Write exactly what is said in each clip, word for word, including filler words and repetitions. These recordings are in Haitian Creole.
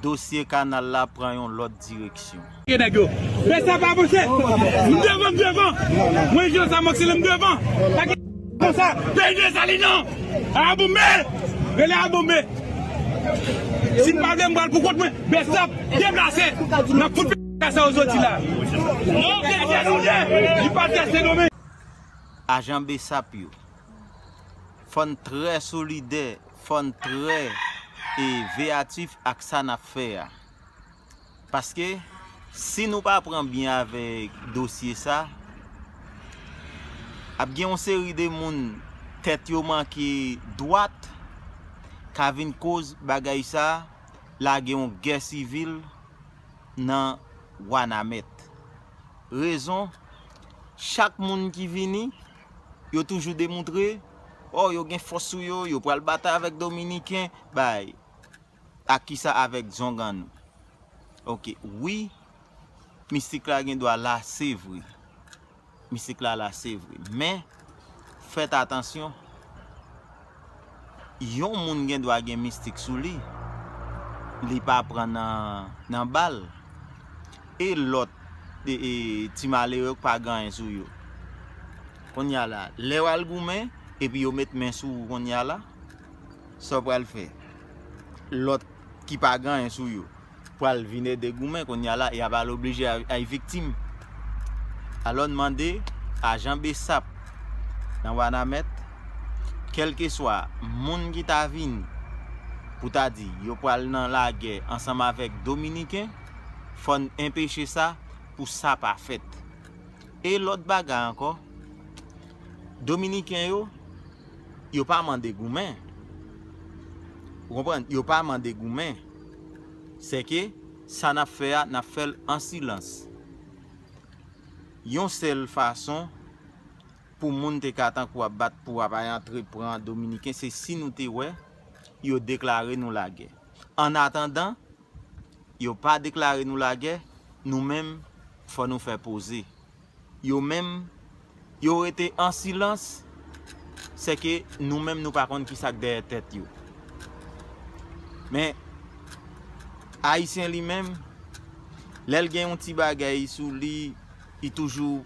Dosye kanal la pran yon lòt direksyon. Ke nèg yo. Fè sa pa avanse. M devan, m devan. Mwen, Jean Samox, m devan. Pa gen konsa. P N G Salinan. A bonbe. Rele a bonbe. Si n pa vle, m pral pou kont mwen. Bèsap, deplase. N ap fout fè sa yo soti la. Non, P N G nou ye. Li pa teste domen. Ajan Bèsap yo, fò n trè solidè, fò n trè e veyatif ak sa n ap fè a. Paske si nou pa pran byen avèk dosye sa, ap gen yon seri de moun tèt yo manke dwat ka vin koz bagay sa lage yon gè sivil nan Wanament. Rezon, chak moun ki vini, yo toujou demontre, o, yo gen fòs sou yo, yo pral batay avèk Dominiken, bay. Ak kisa? Avèk zongan nou. Oke, wi, mistik la gen dwa la, se vre. Mistik la la, se vre. Men, fèt atansyon, yon moun gen dwa gen mistik sou li, li pa pran nan, nan bal. E lòt, e, e, ti malere k pa gen anyen sou yo. Kounye a la, lè w al goumen, epi yo met men sou ou kounye a la, sa w pral fè? Lòt ki pa gen anyen sou yo pral vin ede goumen, kounye a la, y ap al oblije ay, ay viktim. Alò, n mande ajan Bèsap nan Wanament, kèlkeswa moun ki ta vini pou ta di yo pral nan lagè ansanm avèk Dominiken, fò n enpeche sa pou sa pa fèt. E lòt bagay ankò, Dominiken yo, yo pa mande goumen. Ou konprann? Yo pa mande goumen. Sèke sa n ap fè a, n ap fè l an silans. Yon sèl fason pou moun te ka tankou ap bat pou ap ay antre pran Dominiken, se si nou te wè yo deklare nou lagè. Annatandan, yo pa deklare nou lagè, nou menm, fò nou fè poze. Yo menm, yo rete an silans, sèke nou menm nou pa konn kisa k dèyè tèt yo. Men, Ayisyen li menm, lè l gen yon ti bagay sou li, li toujou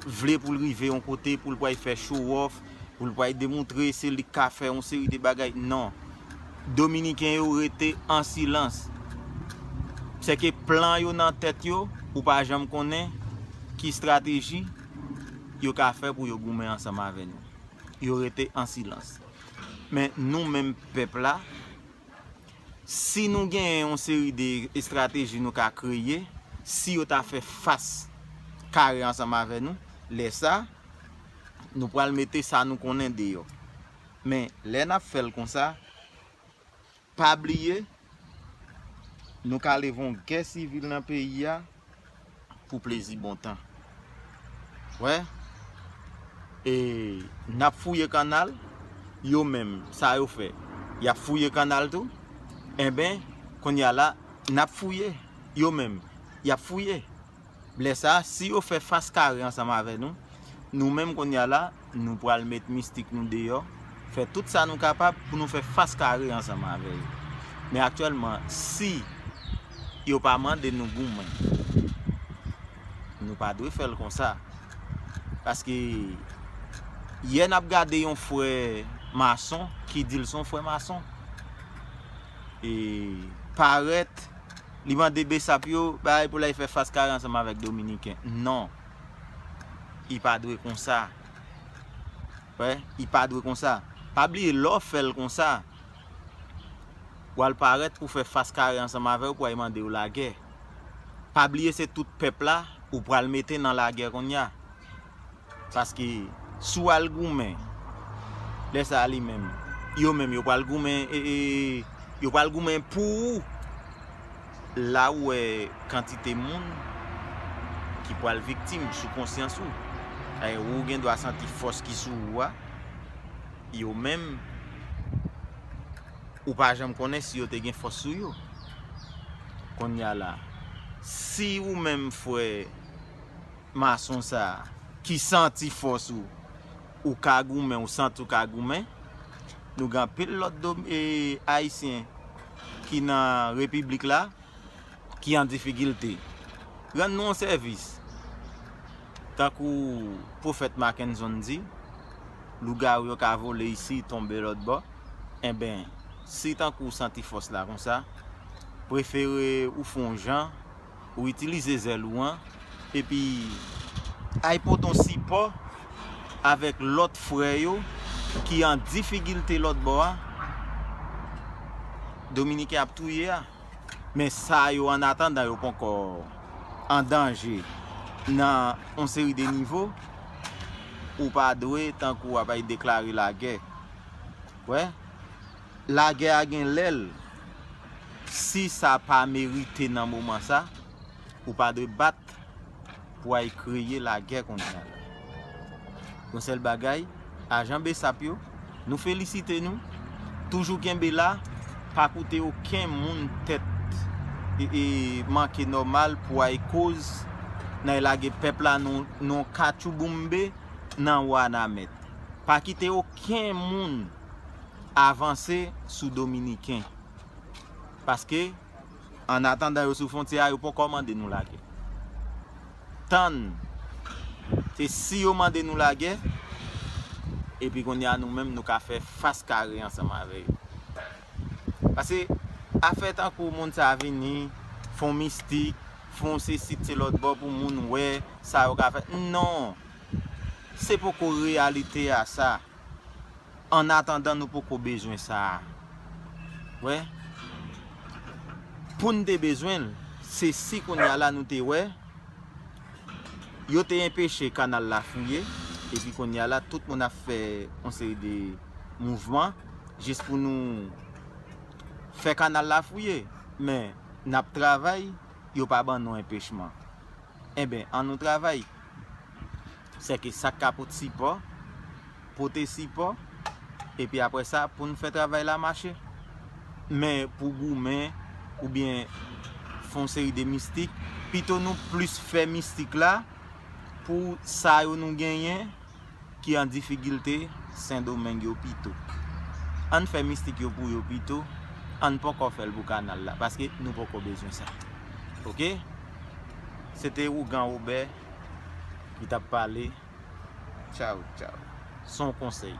vle pou l rive yon kote, pou l pral fè show off, pou l pral demontre se li k ka fè yon seri de bagay. Non. Dominiken yo rete an silans. Sèke plan yo nan tèt yo, ou pa janm konnen ki estrateji yo ka fè pou yo goumen ansanm avè nou. Yo rete an silans. Men nou menm pèp la, si nou genyen yon seri de estrateji nou ka kreye, si yo ta fè fas kare ansanm avè nou, lè sa, nou pral mete sa nou konnen deyò. Men, lè n ap fè l konsa, pa bliye, nou ka leve yon gè sivil nan peyi a pou plezi bon tan. Wè, e n ap fouye kannal, yo menm, sa yo fè, y ap fouye kannal tou. Enben, kounye a la, n ap fouye, yo menm, y ap fouye. Lè sa, si yo fè fas kare ansanm avè nou, nou menm kounye a la, nou pral met mistik nou deyò, fè tout sa nou kapab pou nou fè fas kare ansanm avè yo. Men aktyèlman, si yo pa mande nou goumen, nou pa dwe fè l konsa. Paske yè n ap gade yon frè mason ki di l se yon frè mason. E parèt, li mande Bèsap yo bagay pou l al fè fas kare ansanm avèk Dominiken. Non. Li pa dwe konsa. Wè, li pa dwe konsa. Pa bliye, lè w fè l konsa, w al parèt pou fè fas kare ansanm avè yo, pou al mande yo lagè. Pa bliye, se tout pèp la ou pral mete nan lagè kounye a. Paske si w al goumen, lè sa a li menm, yo menm, yo pral goumen, e, e, yo pral goumen pou ou. La ou wè kantite moun ki pral viktim sou konsyans ou. Ay, ou gen dwa santi fòs ki sou ou a, yo menm, ou pa janm konnen si yo te gen fòs sou yo. Kounye a la, si ou menm frè mason sa a ki santi fòs ou, ou ka goumen, ou santi ou ka goumen, nou gen anpil lòt dom-, e, Ayisyen ki nan repiblik la, ki an difikilte. Rann nou yon sèvis. Tankou pwofèt Mackenson di, lougawou yo ka vole isi, tonbe lòt bò. Enben, si tankou w santi fòs la konsa, prefere ou fè yon jan, ou itilize zèl ou an, epi al pote yon sipò avèk lòt frè yo ki an difikilte lòt bò a. Dominiken ap touye a. Men sa yo, an atandan yo poko an danje nan yon seri de nivo, ou pa dwe tankou w ap al deklare lagè. Wè, lagè a gen lè l. Si sa pa merite nan moman sa, ou pa dwe bat pou al kreye lagè kounye a la. Yon sèl bagay, ajan BSAP yo, nou felisite nou. Toujou kenbe la, pa koute okenn moun tèt e, e manke nòmal pou al koz nan lage pèp la nan, nan katchouboumbe nan Wanament. Pa kite okenn moun avanse sou Dominiken. Paske, an atandan yo sou fwontyè a, yo poko mande nou lagè. Tann, se si yo mande nou lagè, epi kounye a nou menm nou ka fè fas kare ansanm avè yo. Paske, afè tankou moun sa vini, fè yon mistik, fè yon sesi se lòt bò pou moun wè sa yo ka fè. Non, se poko reyalite a sa. An atandan nou poko bezwen sa a. Wè. Pou n te bezwen l, se si kounye a la nou te wè, yo te enpeche kanal la fouye, epi kounye a la tout moun ap fè yon seri de mouvman, jis pou nou fè kanal la fouye. Men, n ap travay, yo pa ban nou enpechman. Enben, ann nou travay. Sèke sa k ka pot sipò, pote sipò, epi apre sa, pou n fè travay la mache. Men pou goumen, oubyen fè yon seri de mistik, pito nou plis fè mistik la pou sa yo nou genyen ki an difikilte, Sendomeng yo pito. Ann fè mistik yo pou yo pito, ann poko fè l pou kanal la, paske nou poko bezwen sa. Oke? Se te Ougan Wobè ki t ap pale. Tchaw, tchaw. Se yon konsèy.